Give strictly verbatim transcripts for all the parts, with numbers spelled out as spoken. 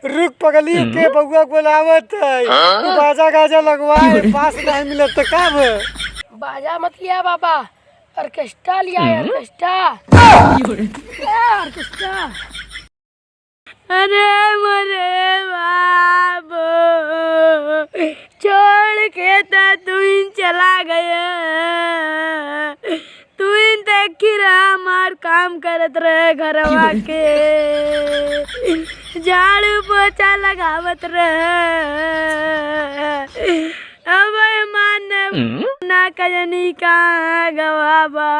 रुक पगली, के बउआ बोलावत है। हाँ? तू बाजा गाजा लगवाए, बास नहीं मिलत त का भे? बाजा मत लिया बाबा, ऑर्केस्ट्रा लिया है, ऑर्केस्ट्रा। ए, ऑर्केस्ट्रा। अरे मोरे बाबू, छोड़ के त तू ही चला गया। तू ही देखी रहा, हमार काम करत रहे घरवा के, झाड़ू पोछा लगावत रहे। अब मान ना कजनी कहाँ गवा बा।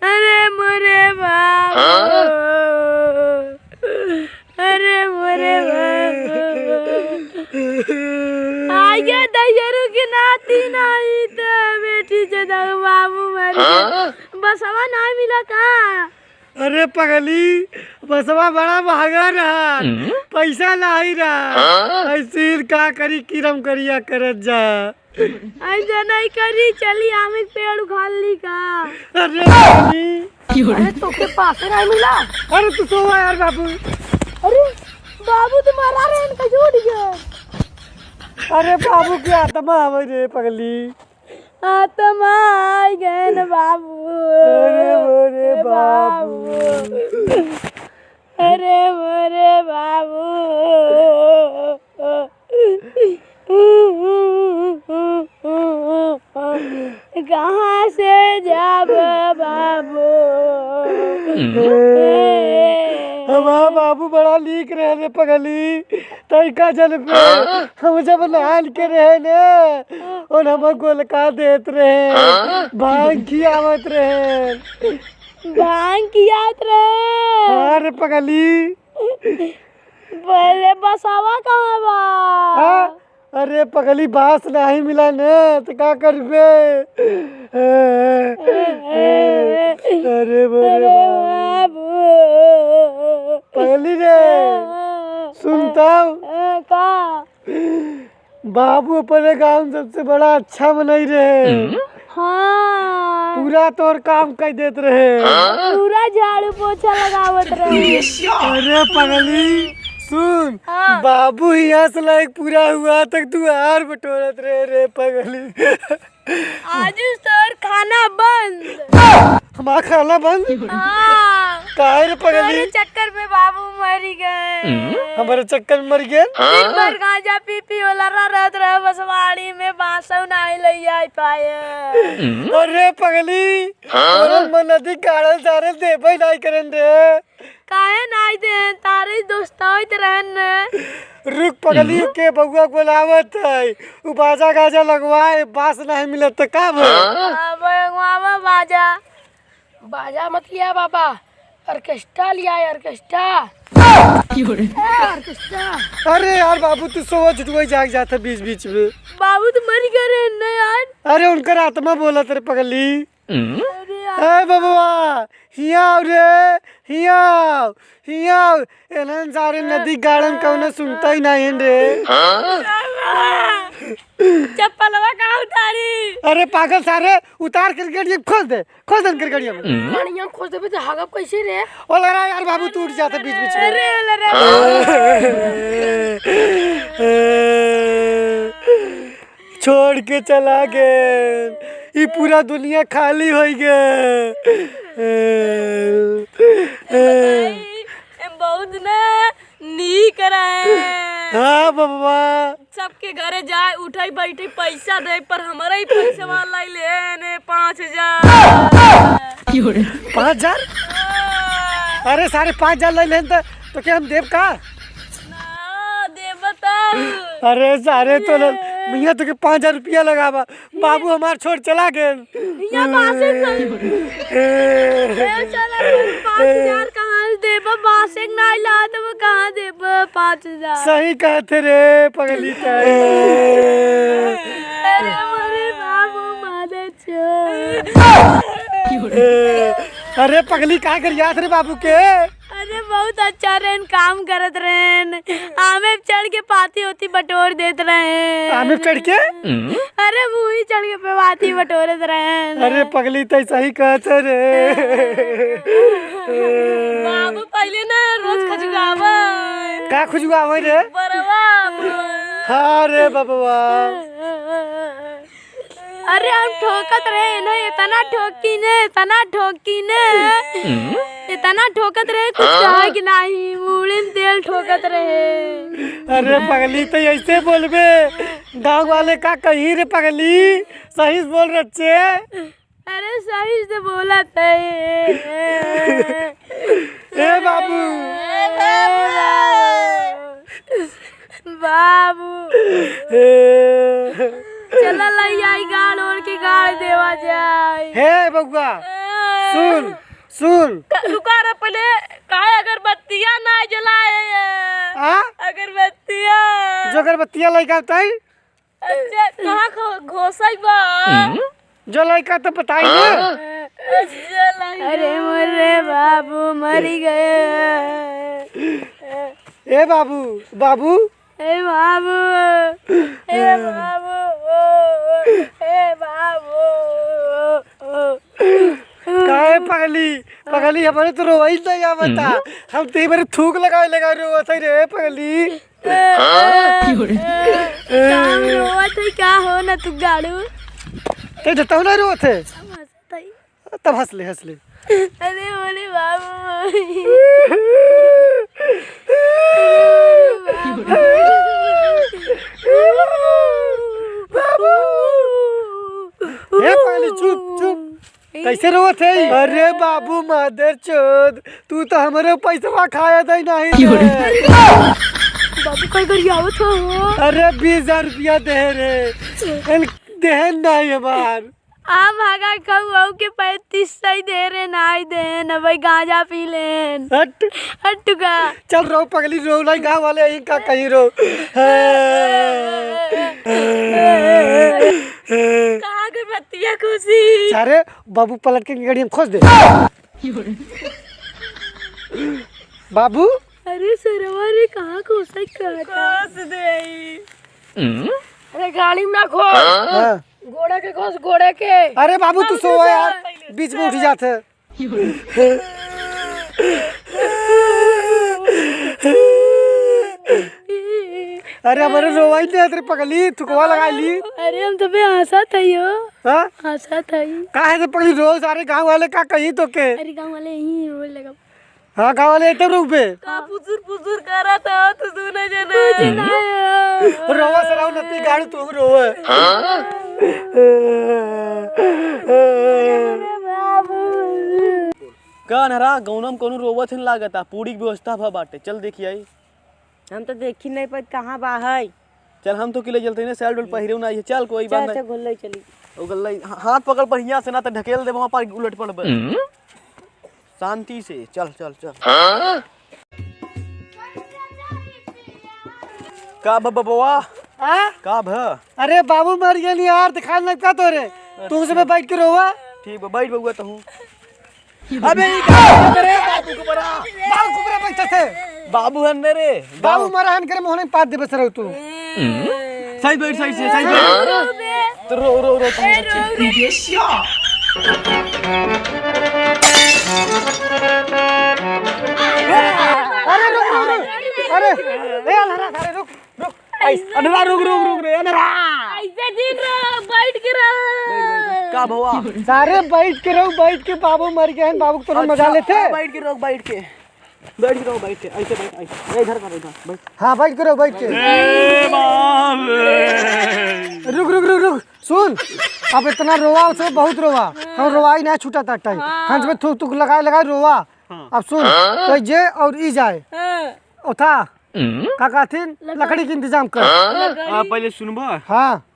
अरे मोरे बाबू, अरे मोरे बाबू। आगे दैयरू के नाती नाही त बेटी जदऊ बाबू मर गए। बसवा ना मिला का? अरे पगली, बसवा बड़ा महंगा रहा, पैसा नाही रहा। ऐसे का करी, किरम करिया करत जा। ऐसे नहीं करी, चली आम के पेड़ उखाड़ ली का? अरे पगली। अरे तोके पासे नहीं मिला। अरे तू सोवा यार बाबू। अरे बाबू तुम्हारा रे, इनका जोड़ गया। अरे बाबू की आत्मा आवे रे पगली। आत्मा आ गए न बाबू। अरे मोरे बाबू। अरे मोरे बाबू। कहाँ से जाब बाबू? हमार बाबू बड़ा नीक रहे रे पगली। तइका जन पे हम जब नान के रहे ने, और हम गोलका देत रहे, भांग खियावत रहे। भांग खियात रहे। हाँ रे पगली। पहले बसवा कहाँ बा? हाँ? अरे पगली, बास नाही मिला ने, त का करबे? अरे मोरे बाबू। पगली रे, सुनताऊ? का? बाबू अपने गाँव में सबसे बड़ा अच्छा मनई रहे। हाँ। पूरा तोर काम कर देत रहे। पूरा झाड़ू पोछा लगावत रहे। अरे पगली, सुन, हाँ। बाबू हियाँ से लायक पूरा हुआ तक तू आर बटोरत रहे रे पगली। आज तोर खाना बंद। हमार खाना बंद? हाँ। काहे रे पगली? तोरे चक्कर में बाबू मरी गए। हमारे चक्कर में मरी गए? दिन भर गांजा पी पी ओलरा रहत रहे बसवाड़ी में, बांसो नाहीं लई आई पाए। अरे पगली, हाँ? तोरे मन अधिक गाड़ल सारे देबे नाहीं करन रे। काहे नाहीं देन? तारे दोस्त होइत रहन न। रुक पगली, के बउआ बोलावत है, उ बाजा गाजा लगवाए, बास नाहीं मिलत त का भए? हाँ, बउआ बाजा। बाजा मत लिया बाबा, ऑर्केस्ट्रा लिया है, ऑर्केस्ट्रा। ए, ऑर्केस्ट्रा। अरे यार बाबू, तू सोवा झुटुआई जाग जात है बीच बीच में। बाबू तो मर गए रहे न यार। अरे उनकर आत्मा बोलत रे पगली। अरे यार। ए बबुआ, हियाँ आव रे, हियाँ आव, हियाँ आव। एनन सारे नदी गाड़न कउनो सुनता ही नाहीं रे। चप्पलवा कहाँ उतारी? अरे पागल सारे, उतार करके ये खोल दे। खोल दन कर गड़िया में। गड़िया में खोल देबे तो हगब कैसे रे? ओ लड़ा यार बाबू, टूट जाता बीच बीच में। अरे, अरे, अरे। छोड़ के चला गए, ई पूरा दुनिया खाली होई गए। ए, बहुत ना नीक रहे। हाँ बबुआ। सबके घरे जाए, उठे बैठे, पैसा दे, पर हमारा ही पैसा वाला ही ले ने पाँच हजार। पाँच हजार? हाँ। अरे सारे पाँच हजार ले लेन त, तो क्या हम देब का? ना, देब बताऊ। अरे सारे तो ले, मियाँ तो के पाँच हजार रुपया लगावा। बाबू हमार छोड़ चला गए। हियाँ बासे से। ए, ए, चला, पाँच हजार कहाँ से देबा? बासे के नाई ला देबा, कहाँ देबा पाँच हजार? सही कहते रे पगली ताई। अरे मोरे बाबू मारे छोड़। ए, अरे पगली का गरियात रे बाबू के? अरे बहुत अच्छा रहन, काम करत रहन, आमे पे चढ़ के पाती होती बटोर देत रहन। आमे पे चढ़ के? अरे वही चढ़ के पे पाती बटोरत रहन। अरे पगली तै सही कहत रे। बाबू पहले ना रोज खजुआवा। का खुजवावे रे? बरवा। हाँ रे बबवा। अरे हम ठोकत रहे ना, इतना ठोकी ने, इतना ठोकी ने, इतना ठोकत रहे, कुछ कहा कि नाही, मूड़ी में तेल ठोकत रहे। अरे पगली, तो ऐसे बोलबे, गाँव वाले का कही रे पगली? सही से बोल रच्चे। अरे सही से बोला तई। ए बाबू। बाबू। ए। चला लई आई गाड़ ओढ़ के गाड़ देवा जाए। हे बबुआ, सुन, सुन। क-, रुका रे पहले, काहे अगरबत्तिया ना जलाए? आ? अगरबत्तिया। जो अगरबत्तिया लइका तई? अच्छा, कहाँ खो-, खोसई बा? जो लइका तो बताई ना। अच्छा, लइका। अरे मोरे बाबू मरी गए। ए बाबू, बाबू। ए बाबू, ए बाबू, ए बाबू। काहे पगली? पगली, हमरे तो रोवई नहीं आवता। हम तो इबरे थूक लगावे लगा रोवत है रे पगली। काम रोवत है का हो ना तू गाड़ू? ते जतऊ ना रोवत है। हम हंसत हई। तब हंस ले, हंस ले। अरे मोरे बाबू। बाबू। हे पगली, चुप, चुप। कैसे रोवत है? अरे बाबू मादर चोद, तू तो हमरे पैसवा खाया दे नहीं दे। बाबू कई गरियावत हो? अरे बीस हजार रुपया दे रे, एन देहन नहीं हमार। आ भागा खाऊ, आऊ के पैंतीस सौ दे रे, नाई देन, अब गांजा पी लेन। हट। हट टुका। चल रो पगली, रो लाई गाँव वाले यही का कहीं रो। कहाँ के बतिया खुशी? अरे बाबू पलट के गड़िया में खोस दे। बाबू। अरे सरवा रे, कहाँ खोसई कहता? खोस दे। अरे गाड़ी में ना खोस। हाँ। गोड़ा के खोस, गोड़े के। अरे बाबू, तू बाबू, सोवा यार, पहले बीच में उठ जात है। अरे हमरे रोवाई दे तेरे पगली, थुकवा लगा ली। अरे हम तो बे हंसत हई हो। हाँ? हंसत हई। काहे से पगली रो, सारे गाँव वाले का कही तो के? अरे गाँव वाले यहीं रोए लगा। हाँ, गाँव वाले एकदम रुक बे। का फुसुर फुसुर करत हो तू दोनों जना? रोवा सराव नती गाड़ी तू रोवा। का अनहरा, गौनम कौनो रोवत हिन लागता, पूरी के व्यवस्था भ बाटे, चल देखी आई। हम तो देखी नहीं पाइत कहाँ बा है। चल हम तो किले जलते ने सैल डोल पहिरे ना है, चल कोई बात चल, नहीं। चल, गोल्लई चली। ओ गल्लई, हा-, हाथ पकड़ बढ़िया से ना तो ढकेल देबो, वहाँ पर उलट पड़बे। शांति से चल, चल, चल। हाँ? का भ बबवा? आ? का भ? अरे बाबू मर गए यार, दिखाई नहीं का तोरे। तू उसमें बैठ के रोवा। ठीक बा, बैठ बबुआ तहूँ। अबे ई का करत रे बाबू कुबरा? बाबू कुबरा बैठत है। बाबू हन रे। बाबू मरा हन करे मोहने पाद देबे सरौ तू। सही बैठ, सही से, सही बैठ। तो रो, रो, रो, तुम बच्चे। अरे रुक, रुक, रुक। अरे, ए अनहरा, अरे रुक, रुक। ऐस-, अनहरा रुक, रुक, रुक रे, अनहरा। ऐसे दिन रहो, बैठ के रहो। का भवा? सारे बैठ के रहो, बैठ के बाबू मर गए हैं, बाबू को तो हम मजा अच्छा, लेते हैं। बैठ के रहो, बैठ के। बैठ के रहो, बैठ के, ऐसे बैठ, ऐसे। ए, इधर कर, इधर, बैठ। हाँ, बैठ के रहो, बैठ के। ए, बाप रे। रुक, रुक, रुक, रुक, सुन, अब इतना रोवा, उसमें बहुत रोवा, हम रोवाई ना छूटा था टाइम। हाँ। हंस में थूक, थूक लगाए, लगाए रोवा। हाँ। अब सुन, हाँ? तो जे और ई जाए। हाँ। ओथा, हम्म? का कहथिन? लकड़ी। लकड़ी के इंतजाम कर। हाँ? लकड़ी। आ, पहले सुनबा। हाँ।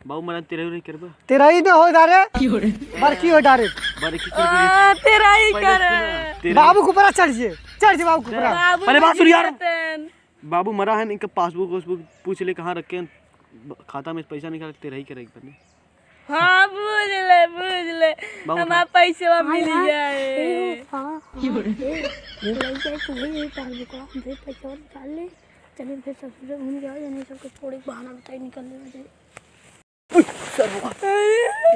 बाबू मरा तेरही उरही करबा। तेरही न हो डारे। क्यों रे? बड़की हो डारे। बड़की से आ, तेरही पहले करे। सुन, तेरही। बाबू के ऊपर चढ़ जे। चढ़ जे बाबू के ऊपर। बाबू पहले बात सुन यार। कहतन। बाबू मरा है, इनका पासबुक वासबुक पूछ ले कहाँ रखे हैं। ब-, खाता में पैसा निकाल के तेरही करे एक बार ने। हाँ, बुझ ले, बुझ ले। बाबू हमार उठा। पैसवा मिल जाए। हाँ, हाँ, हाँ, ए, लइका, तू ही पासबुकवा, हम फिर पैसवा निकाल ले। चलिए फिर ससुर घूम जाओ, जाने सबके छोड़े के बहाना बताई, निकल ले जाए। ई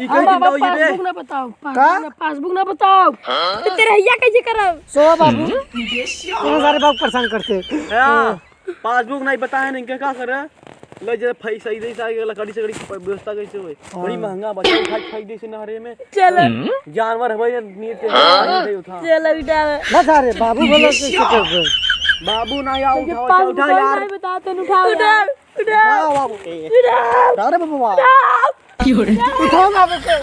हाँ, कहीं बाबा, दिन ना होई रे। पासबुक ना बताओ, का? पासबुक ना, पासबुक ना बताओ। तो तेरे हैया कैसे करब? सो बाबू, हम्म? कौन सारे बाबू परेशान करते? हाँ। हाँ। पासबुक नहीं पता है, इनके का करे? ले जे फै-, सही, सही, सही, लकड़ी, सकड़ी की व्यवस्था कैसे होई? हाँ। बड़ी महंगा बा, उठा के फेंक दे से नहरे में। चलो। जानवर है भाई, नीचे नहीं उठा। चलो, उठा। ना जा रे, बाबू बोलो कैसे कर दे? बाबू ना यार, ये उठाओ, पासबुक उठाओ यार। नहीं बता, तन उठाओ उठा, यार। उठा। उठाओ बाबू। उठा। उठा रे बाबू, वाह। उठा। उठाओ ना बेटे।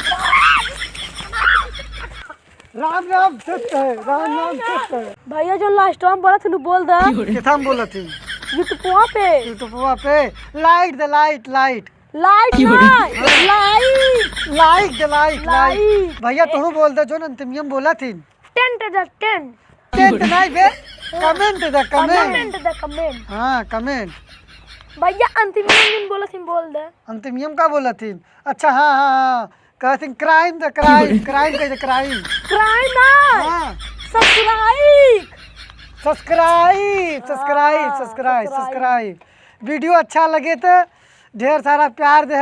राम राम सत्य है, राम राम सत्य है। भैया जो लास्ट टाइम बोला थी, बोल दे। किथम बोला थी? YouTube पे। YouTube पे। लाइट दे, लाइट, लाइट। लाइट ना, लाइट। लाइट दे, लाइट, लाइट। लाइट। भैया, तू बोल दे, जो अंतिमियम बोला थी। टेंट दे, टेंट। टेंट नहीं बे, कमेंट दे, कमेंट। कमेंट दे, कमेंट। हाँ, कमेंट। भैया, अंतिमियम बोला थी, बोल दे। अंतिमियम का बोला थी? अच्छा, हाँ, हाँ, हाँ। कहथिन क्राइम द क्राइम, क्राइम कह दे क्राइम। क्राइम ना। हाँ। सब्सक्राइब। सब्सक्राइब, सब्सक्राइब, हाँ, सब्सक्राइब, सब्सक्राइब। सब्सक्राइब। वीडियो अच्छा लगे तो ढेर सारा प्यार दे।